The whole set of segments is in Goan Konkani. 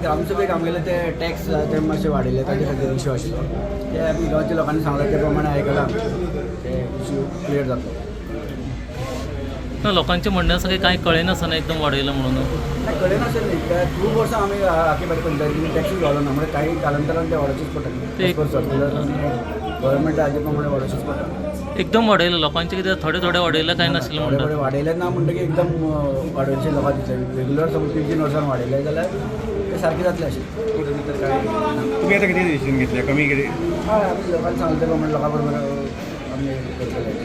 ग्रामसभेक आमगेले ते टॅक्स ते मातशे वाडयले, ताजे खातीर इशू आशिल्लो. ते आमी गांवच्या लोकांनी सांगला ते प्रमाणे आयकलां, ते इशू क्लियर जातलो. ना, लोकांचें म्हणणें आसा की कांय कळयनासतना एकदम वाडयलां म्हणून. नाही, कळयनासलें न्ही. काय खूब वर्सां आमी आखे बारी पंचायतीन टॅक्सूच घालो ना, म्हणजे काही कालांतरान ते वाडोवचेच पडटा. ते सर्क्युलर आनी गव्हर्मेंट हाजे प्रमाणे वाडोवचेच पडटा. एकदम वाडयलां लोकांचें कितें, थोडे थोडे वाडयलां, कांय नाशिल्लें थोडे म्हणटात. थोडे वाडयले ना म्हणटकीर एकदम वाडोवचे लोकांक दिसले. रेगुलर समज 3-3 वर्सां वाडयले जाल्यार ते सारकें जातलें अशें. तर काय तुम्ही आता किती डिसिजन घेतले कमी किती? हय, आमी लोकांनी सांगलें ते प्रमाणे लोकां बरोबर आमी करतले.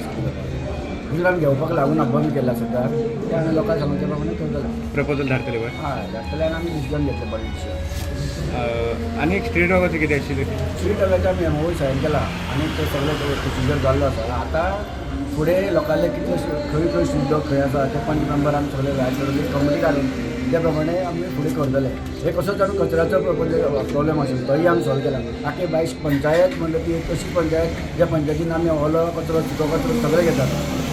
दुसरें आमी घेवपाक लागून बंद केला सद्या ते आमी लोकांक सांगले ते प्रमाणे करतले. प्रपोजल धाडतले पळय. हय, धाडटले आनी आमी डिसिजन घेतले, बरें डिसिजन. आनी एक स्ट्रीट डॉगाचें कितें आशिल्लें? स्ट्रीट डॉगाचें आमी एमओयू सायन केला आनी ते सगळे प्रोसिजर जाल्लो आसा. आतां फुडें लोकांले कितले खंय खंय स्ट्रीट डॉग खंय आसा ते पंच मेंबर आमी सगळे भायर सरून कमिटी काडून त्या प्रमाणे आमी फुडें करतले. हे कसोच आमी कचऱ्याचो प्रॉब्लेम आशिल्लो, तोय आमी सॉल्व केला. आखे बायश पंचायत म्हणटा ती एक अशी पंचायत ज्या पंचायतीन आमी ओलो कचरो, सुको कचरो सगळे घेतात.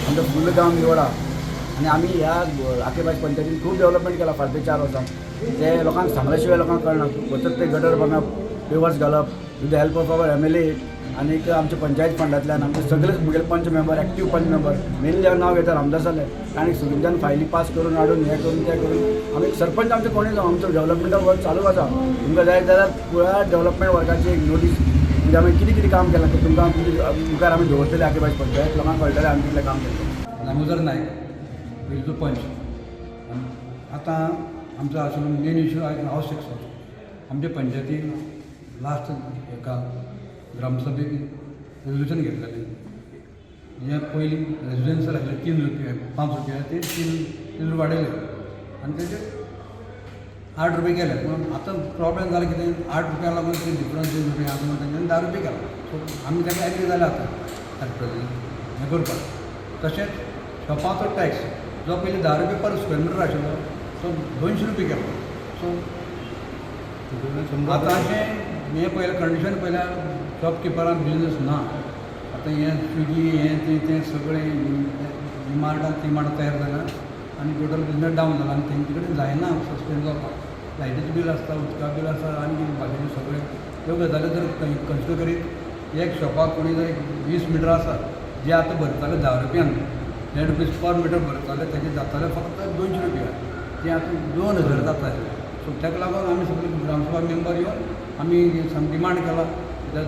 आमचो फुल्ल गांव निवडा आनी आमी ह्या आखे बायश पंचायतीन खूब डेवलपमेंट केला फाटल्या 4 वर्सां. ते लोकांक सांगल्या शिवाय लोकांक कळना. वचत ते गटर बांदप, पेवर्स घालप with the help of our MLA आनीक आमच्या पंचायत फंडांतल्यान आमचे सगळे मुगेले पंच मेंबर, एक्टीव पंच मेंबर, मेनली हांव नांव घेता रामदासालें. ताणें सुगिंच्यान फायली पास करून हाडून हें करून तें करून आमी सरपंच आमचे कोणूय जावं, आमचो डेवलपमेंटा वर्क चालू आसा. तुमकां जाय जाल्यार पुराय डेवलपमेंट वर्काची एक नोटीस, म्हणजे आमी कितें कितें काम केलां तें तुमकां तुमच्या मुखार आमी दवरतले. आखे बायश पंचायत लोकांक कळटलें आमी कितलें काम केलें. दामोदर नायक, पयलींचो पंच. आतां आमचो आशिल्लो मेन इशू हावस टॅक्साचो. आमच्या पंचायतीन लास्ट एका ग्रामसभेक रेजोल्युशन घेतलेलें. हें पयलीं रेजिडेन्शियल आशिल्लें 3 रुपया, 5 रुपया, ते 3 3 रुपया वाडयले आनी तेजे 8 रुपया केले. पूण आतां प्रॉब्लेम जाला कितें, 8 रुपया लागून ते डिफरन्स 2 रुपया आसा म्हणून तेंच्यांनी 10 रुपया केला. सो आमी ताका एग्री जाले आतां एट प्रेझेंट हें करपाक. तशेंच शॉपाचो टॅक्स जो पयलीं 10 रुपया पर स्क्वेअर मिटर आशिल्लो तो 200 रुपया केलो. सो आतां अशें हें पळयलें, कंडिशन पळयल्यार शॉपकिपरान बिजनस ना. आतां हें स्विगी हें तें तें सगळें डिमार्टान ती मार्टां तयार जाला आनी टोटल बिजनस डावन जाला आनी तेंचे कडेन जायना सस्टेन जावपाक. लायटीचें बील आसता, उदका बील आसता आनी कितें बाकीचें सगळें ह्यो गजाली जर कन्सिडर करीत एक शॉपाक कोणी जर एक 20 मिटर आसा, जे आतां भरताले 10 रुपयान, 10 रुपीज पर मिटर भरताले, तेजे जाताले फक्त 200 रुपया, ते आतां 2000 जाता. सो ताका लागून आमी सगळे ग्रामसभा मेंबर येवन आमी डिमांड केला,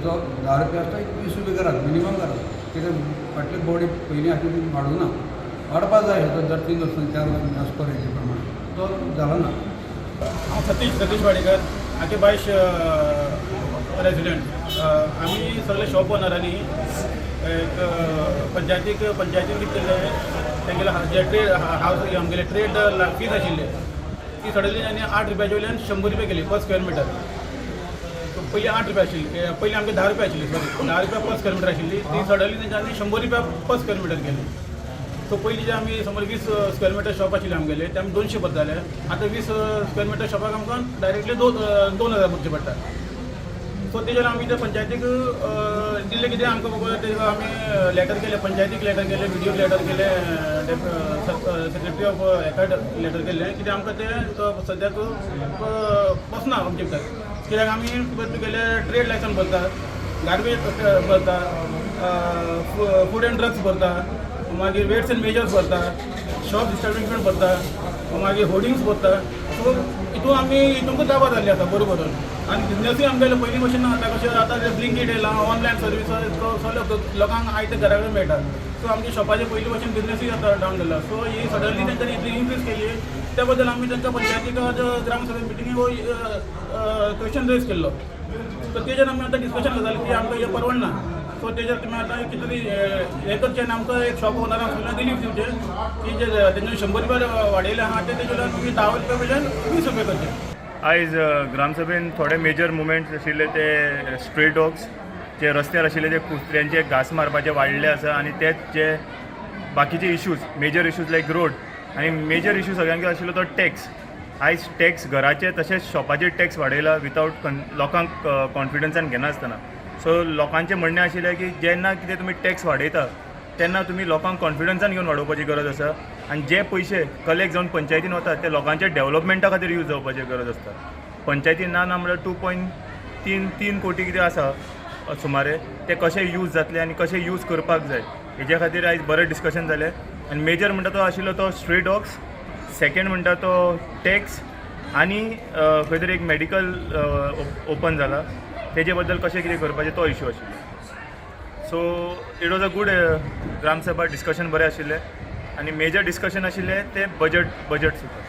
जो 10 रुपया आसता एक 20 रुपया करात, मिनिमम करात. कित्याक फाटले बॉडी पयलीं आशिल्ली ती वाडूना, वाडपा जाय तो दर 3 वर्सां, 4 वर्सां एज पर हेजे प्रमाणे तो जालो ना. हांव सतीश सतीश वाडेकर, आगे बायश रेजिडंट. आमी सगळे शॉप ओनरांनी एक पंचायतीक, पंचायतीन कितें केल्लें, तेंगेले जे ट्रेड हावस, आमगेले ट्रेड फीज आशिल्ले, ती सडनली आनी 8 रुपयाचे वयल्यान 100 रुपया केली पर स्क्वेअर मिटर. पयलीं 8 रुपया आशिल्ली, पयलीं आमगे 10 रुपया आशिल्ली, सॉरी, 10 रुपया पर स्क्वेअर मिटर आशिल्ली, ती सडनली तेंच्यांनी 100 रुपया पर स्क्वेअर मिटर केली. सो पयलीं जे आमी समज 20 स्क्वेअर मिटर शॉप आशिल्लें आमगेलें, ते आमी 200 भरताले. आतां 20 स्क्वेअर मिटर शॉपाक आमकां डायरेक्टली 2000 भरचे पडटा. सो तेजेर आमी ते पंचायतीक दिल्लें कितें आमकां बाबा ते आमी लेटर केले, पंचायतीक लेटर केले, बिडिओक लेटर केले, सेक्रेटरी ऑफ हेका लेटर केल्लें. कित्याक आमकां तें सद्याक बसना आमचे भितर, कित्याक आमी तुगेले ट्रेड लायसन्स भरता, गार्बेज भरता, फूड एंड ड्रग्स भरता, मागीर वेट्स एंड मेजर्स भरता, शॉप इस्टॅब्लिशमेंट भरता, मागीर होर्डिंग्स भरता. सो हितून आमी हितूंकच दाबा जाल्ली आसा बरोबर. आनी बिजनसूय आमगेले पयलीं भशेन ना. आतां कशें, आतां ब्लिंकीट येयलां, ऑनलायन सर्वीस सगळ्यो लोकांक आयते घरा कडेन मेळटा. सो आमच्या शॉपाचे पयलीं भशेन बिजनसूय आतां डावन जाला. सो ही सडनली तेंच्यांनी इतली इन्क्रीज केली त्या बद्दल आमी तांकां पंचायतीक ग्रामसभे मिटिंगे हो क्वेश्चन रेज केल्लो. सो तेजेर आमी आतां डिस्कशन जालें की आमकां हें परवडना. सो तेजेर तुमी आतां कितें तरी हें करचें आनी आमकां एक शॉप ओनरांक सगळ्यांक रिलीफ दिवचें की जे तेंच्यांनी 100 रुपया वाडयले आहा ते तेजे वयल्यान तुमी 10 रुपया वयल्यान 20 रुपया करचे. आयज ग्रामसभेन थोडे मेजर मुवमेंट्स आशिल्ले ते स्ट्रे डॉग्स जे रस्त्यार आशिल्ले ते कुत्र्यांचे घास मारपाचे वाडले आसा आनी तेच जे बाकीचे issues, major issues like road आनी मेजर इशू सगळ्यांक आशिल्लो तो टॅक्स. आयज टॅक्स घराचे तशेंच शॉपाचे टॅक्स वाडयला वितावट लोकांक कॉन्फिडन्सान घेनासतना. सो लोकांचें म्हणणें आशिल्लें की जेन्ना कितें तुमी टॅक्स वाडयता तेन्ना तुमी लोकांक कॉन्फिडन्सान घेवन वाडोवपाची गरज आसा आनी जे पयशे कलेक्ट जावन पंचायतीन वतात ते लोकांच्या डेवलपमेंटा खातीर यूज जावपाची गरज आसता. पंचायतीन ना ना म्हणल्यार 2.33 कोटी कितें आसा सुमारे, ते कशे यूज जातले आनी कशे यूज करपाक जाय हेज्या खातीर आयज बरें डिस्कशन जालें. आनी मेजर म्हणटा तो आशिल्लो तो स्ट्रे डॉग्स, सेकंड म्हणटा तो टॅक्स आनी खंय तरी एक मेडिकल ओपन जाला तेजे बद्दल कशें कितें करपाचें तो इशू आशिल्लो. So it was a good Gramsabha. Discussion बरें आशिल्लें आनी मेजर डिस्कशन आशिल्लें तें बजट सुद्दां.